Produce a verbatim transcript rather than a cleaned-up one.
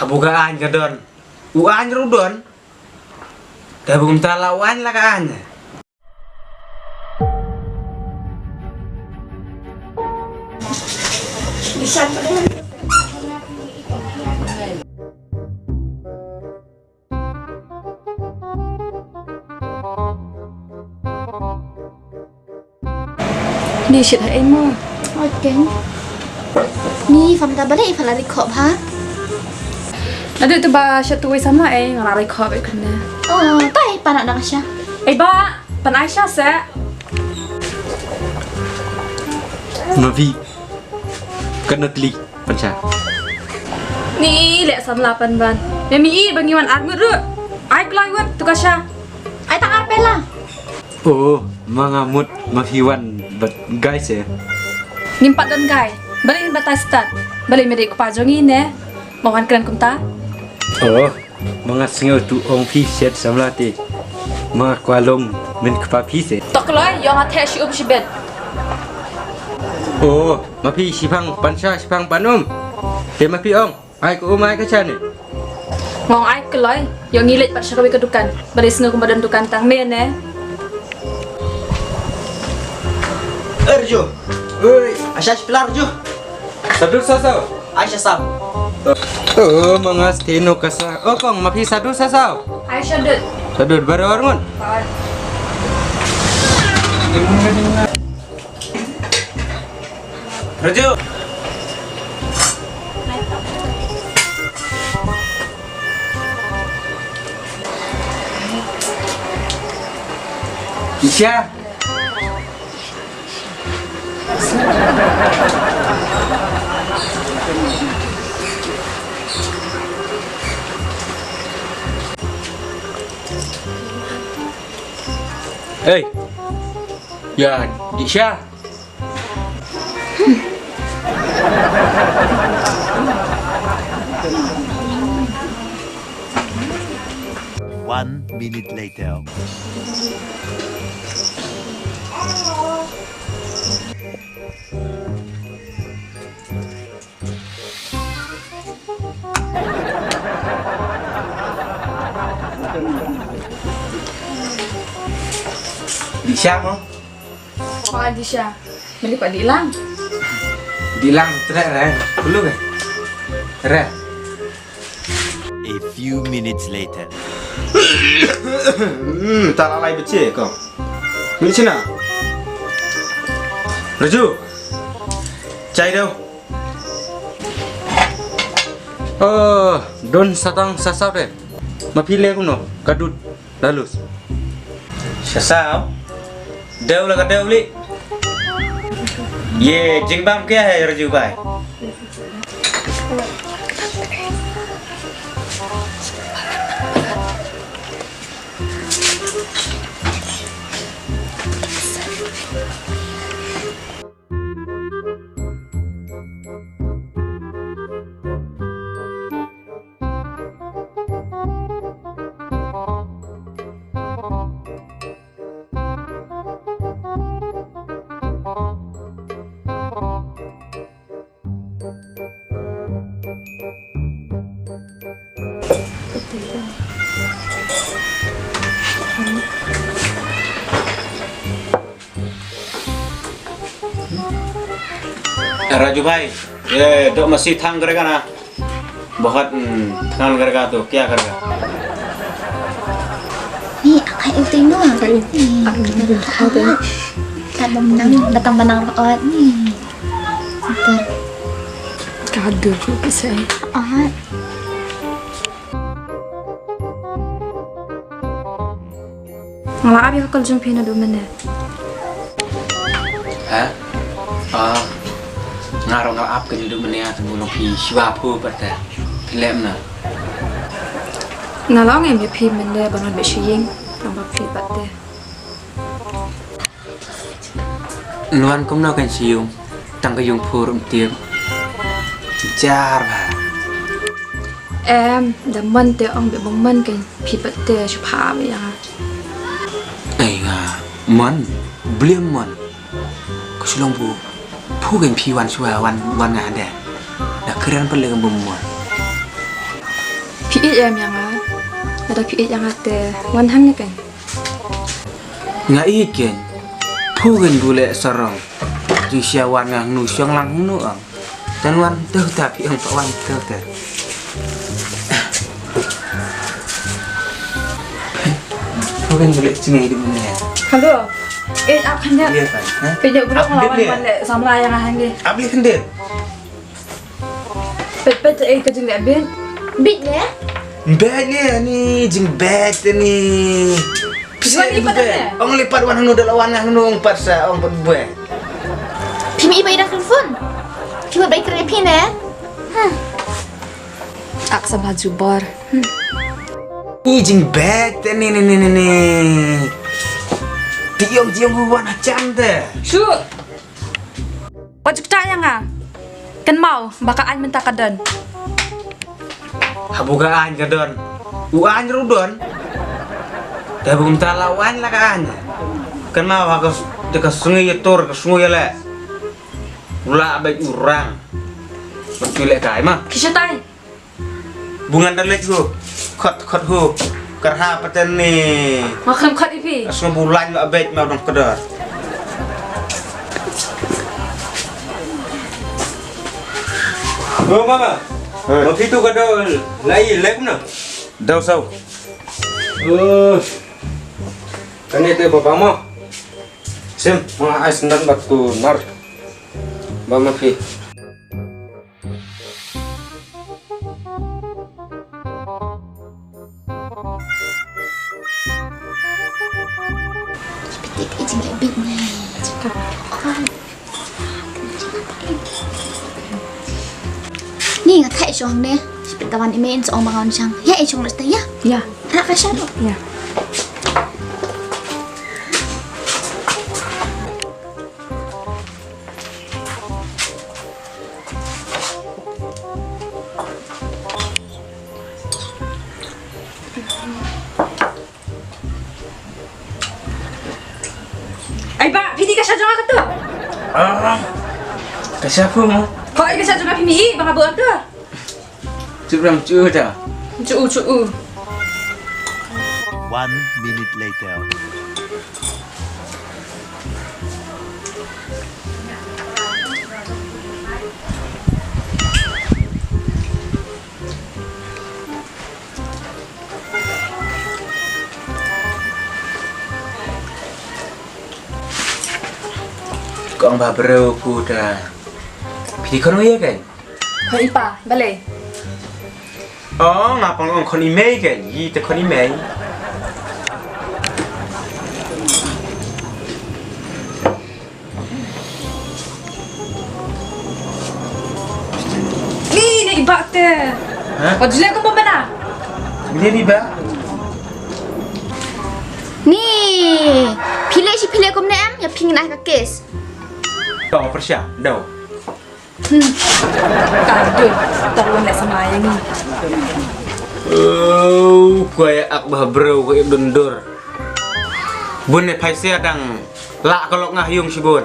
Abu ka aiñ ka don. U aiñ ruh don. Te bu mynta la u aiñ la ka aiñ. Ni shit ha ei mo. Oi keng. Ni pham ta balei pha la ri khop ha? Ade tu ba sha tu wei sama ei nga la ri khop ei kena. Oh, tai pa nak dak sha. Ei ba pan Aisha se. Mavi. Kena tli. Pan sha. Ni leh samla pan ban. Me mi i ba ngi wan ar ngut ruh. Ai kloi wat tu ka sha. Ai tang ar pela. Oh, ma nga mut ma phi wan bad guy se. Ngim pat don guy. Balei ngin batai stad. Balei me dei kpa jong ngi ne. Ma wan kren kumta. Oh. Ma nga sngew tu ong phi shet samla te. Ma nga kwah long men kpa phi se. Tok loi, ïong a theh shi um shi bet. Oh, ma phi shipang pan sha shipang pan um. Te ma phi ong, ai ka um ai ka sha ne. Ngong ai ka loi, ïong ngi leit pat sha kawei ka dukan. Balei sngew kumba don dukan tang me ne. Erju. Oi, asha shi pilar ju. Sadut sasaw. Ai sha sam. Oh, ma nga steno kasa. Oh, kong, ma phi sadut sasaw. Ai sadut. Sadut baru arngun. Bye. Raju. Isha. Hey. Ya, Disha. One minute later. Disha mo? Oh, Disha. Meli pa Dilang. Dilang, tre re. Dulu ke. Re. A few minutes later. Hmm, ta la lai beche ko. Ni china. Raju. Chai dau. Oh, don satang sasaw de. Ma phi le kumno, ka dud, la lus. Sasaw. Dau la ka dau li. Ye, jingbam kya hai Raju bhai. Raju bhai, ye, dok masi thang kare kana. Bahut, hmm, thngan kare ka tu, kya kare ka? Ni, akai uting no. Akai uting. Ni, akai uting. Ka bam nang, datang banang ot ni. Betul. Kadu ko kisai. Ah. Nga la ap ïa ka kol jong phi naduh mynne. Ha? Ah. Nga ruh nga la ap ka naduh mynne, te mut long phi shuwa phu pat te. Phi leh na. Nga la ong em ïa phi mynne ban wan beh sha ïing, nang ba phi pat te. Ngan kumno kan shu ïoh tang ka ïung phur um tip. Jar ba. Em, da man te ong beh bang man kan phi pat te shu pha ba ïa. Ai nga man, blem man. Ka shu long bu phu kan phi wan shu wan wan nga de. Da kren pat le kan bum man. Em ïa nga. Lada phi ïeit ïa nga te wan hangne kein. Nga ïeit kein. Phu kein bun leh sarong. Jingshisha wan nga hangno shong lang hangno ong. Tang wan tuh ta phi ong pat wan tuh ta. Phu kein bun leh jngai di bun leh. Hello. Eh, ap khyndiat. Ïa kan. Ha? Phi ïoh briew ap khyndiat wan leh. Wan leh samla ïa nga hangne. Ap leh khyndiat. Peit peit, eh, ka jingleh bit. Bit ne? Bit ne, ani jingbit ani. Pisa wan i pat bit ne? Ong leh pat wan hangno da la wan hangno ong pat sa ong pat bit. Phi mih i ba i dang telefon. Phi wat ba i kren phi ne? Huh. Ak samla jubor. Hmm. I jingbit ani ne ne ne ne. Ti ong ti ong wan ha jam te. Shu. Wat ju ktah ïa nga. Kynmaw ba ka aiñ mynta ka don. Haba ka aiñ ka don, u aiñ ruh u don. Te ba mynta la u aiñ la ka aiñ. Kynmaw ha ka s-, te ka sngi ïa tur ka sngi ïa leh. U lah bad u rang. Bad u leh kai ma. Ki shatai. Bungan da leit hu. Khot khot hu. Karha patan ni. Nga khlem khot ïa phi. Asngo bu lain la beit ma dong kedar. Oh mama. Hei. Ma phi tu ka dol lai lek na. Dau sau. Oh. Kane te baba mo. Sim, ma ais nan bat ku nar. Mama phi. Ni nga thai shong ne. Sipit tawan i men song mangawn shang. Ya i shong rasta ya. Ya. Rak ka shado. Ya. Ai ba, phi ti ka sha jong nga kato. Ah, ka sha phi mo? Ko ai ka sha jong nga phi ni ba nga buat tu. Churam chu ta. Chu chu. One minute later. Kong ba breu ku ta. Phi khon ïa kan? Khon i pa, balei? Oh, nga pang ong khon i mei kan? Yi te khon i mei. Ni, ni ba te. Ha? Wat jule ko ba mana? Ni ni ba. Ni. Phi leh shi phi leh kumne em, ïa phi ngin ai ka case. Dau, persya, dau. Hmm. Ka dun, tak lon leh sama ïa ngi. Oh, ko ïa ak ba breu ko ïa dun dur. Bun ne phaisa dang lah ka lok ngah yung shibun.